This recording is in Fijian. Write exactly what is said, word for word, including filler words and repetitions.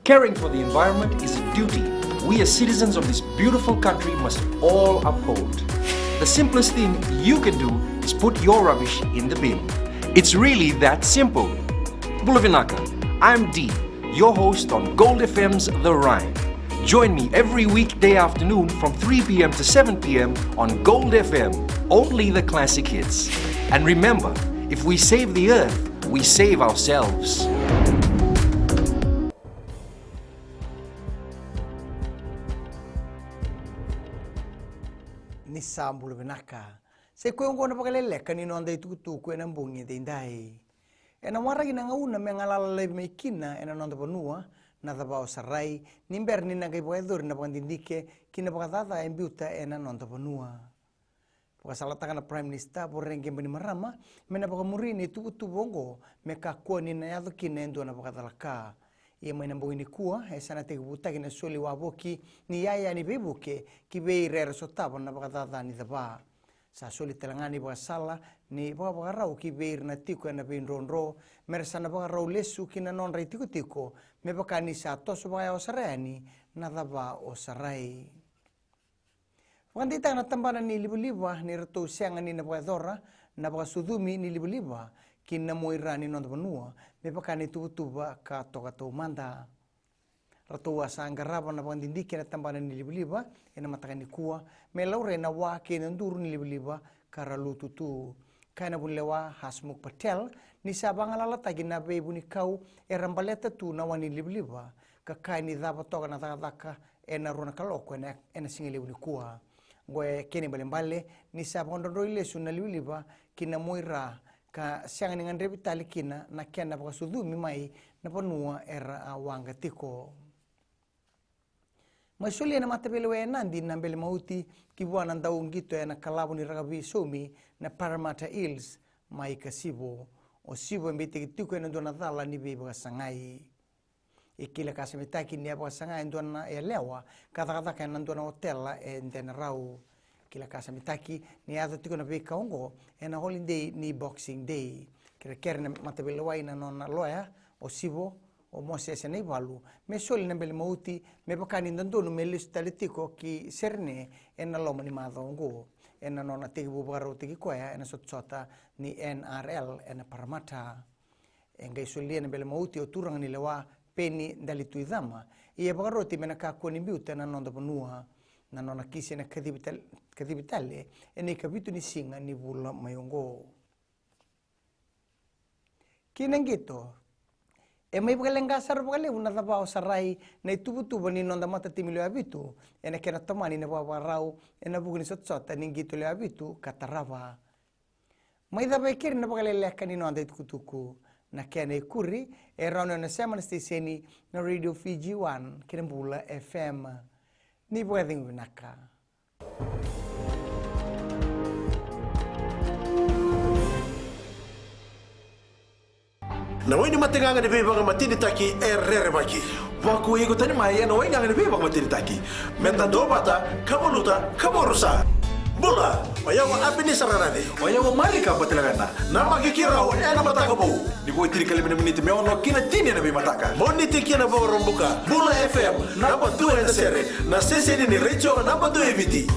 Caring for the environment is a duty we as citizens of this beautiful country must all uphold. The simplest thing you can do is put your rubbish in the bin. It's really that simple. Bula vinaka, I'm Dee, your host on Gold F M's The Rhyme. Join me every weekday afternoon from three p.m. to seven p.m. on Gold F M, only the classic hits. And remember, if we save the earth, we save ourselves. Ni sa bula vinaka. Sa i koya oqo na vakaleleka ni noda itukutuku ena bogi edaidai. Ena waraki na gauna me galala laivi mai kina ena noda vanua na cava o Sarai, ni bera ni na qai vakayacori na vakadidike ki na vakacaca e biuta ena noda vanua. Vakasalataka na Prime Minister Voreqe Bainimarama me na vakamuri na ituvatuva oqo me kakua ni na yaco kina e dua na vakacalaka. Ia mai na bogi nikua e sa na tekivutaki na soli wavoki ni yaya ni veivuke ki vei ira era sotava na vakacaca ni cava. Sa soli tale ga na ivakasala ni vakavakarau ki vei ira na tiko ena veidrodro me ra sa na vakarau lesu ki na nodra itikotiko me vaka ni sa toso vakayawa sara yani na cava o Sarai. Vakadeitaka na tabana ni livaliva ni ratou sega ni na vakayacora na vakasucumi ni livaliva ki na mua i ra ni noda vanua me vaka na ituvatuva ka toka taumada. Ratou a sa qarava na vakadidike na tabana ni livaliva ena mataka nikua me laurai na wa kei na duru ni livaliva ka ra lutu tu. Kaya na vunilewa Hasmukh Patel ni sa vagalalataki na veivunikau era baleta tu na wa ni livaliva ka kaya ni cava toka na cakacaka ena rua na kaloko ena, ena sigalevu nikua. Oqo e kena ibalebale ni sa vakadrodroi lesu na livaliva ki na mua i ra ka sega ni gadrevi tale kina na kena vakasucumi mai na vanua era a waqa tiko. Mai solia na mataveilewai e Nadi na bele mauti ki vua na dau qito ena kalavu ni rakavi saumi na Parramatta Eels mai Kasivo. O Sivo e beitaki tiko ena dua na cala ni veivakasagai. E kila ka samitaki ni a vakasaga e dua na yalewa ka cakacaka ena dua na otela e Denarau. Kila ka samitaki ni a yaco tiko na veika oqo ena holiday ni Boxing Day. Kerekere na mataveilewai na nona loya o Sivo, o Mosese Naivalu, me soli na bele mauti me vaka ni dodonu me lesu tale tiko ki Serene ena loma ni macawa oqo. Ena nona tekivu vakarautaki koya ena sotasota ni N R L ena Parramatta. E qai solia na bele mauti o turaga ni lewa Peni Dalituicama, ia e vakaroti me na kakua ni biuta na noda vanua. Na nona kisi ena kacivi tal-, kacivi tale ena ikavitu ni siga ni vula mai oqo. Ki na qito. E mai vakaleqa sara vakalevu na cava o Sarai na ituvatuva ni noda matatimi lewe vitu ena kena tomani na vakavakarau ena vuku ni sotasota ni qito lewe vitu ka tarava. Mai cava e keri na vakaleleka ni noda itukutuku. Na kena ikuri e rawa ni o na sema na siteseni na Radio Fiji One kei na Bula F M. Ni vakacegu vinaka. Na wai ni mategaga ni veivakamatenitaki e rerevaki. Vakuai iko tani mai ena waigaga ni veivakamatenitaki. Meda duavata, ka valuta, ka vakarusa. Bula, o yau o Apenisa Rarace. O yau o Marika Batilavena. Namaki keirau ena Mataka Vou. Ni vo e tinikalima na miniti me ono ki na tini ena veimataka. Moniti ki na Vakaraubuka. Bula F M, naba dua ena sere. Na siteseni ni retio naba dua e Viti.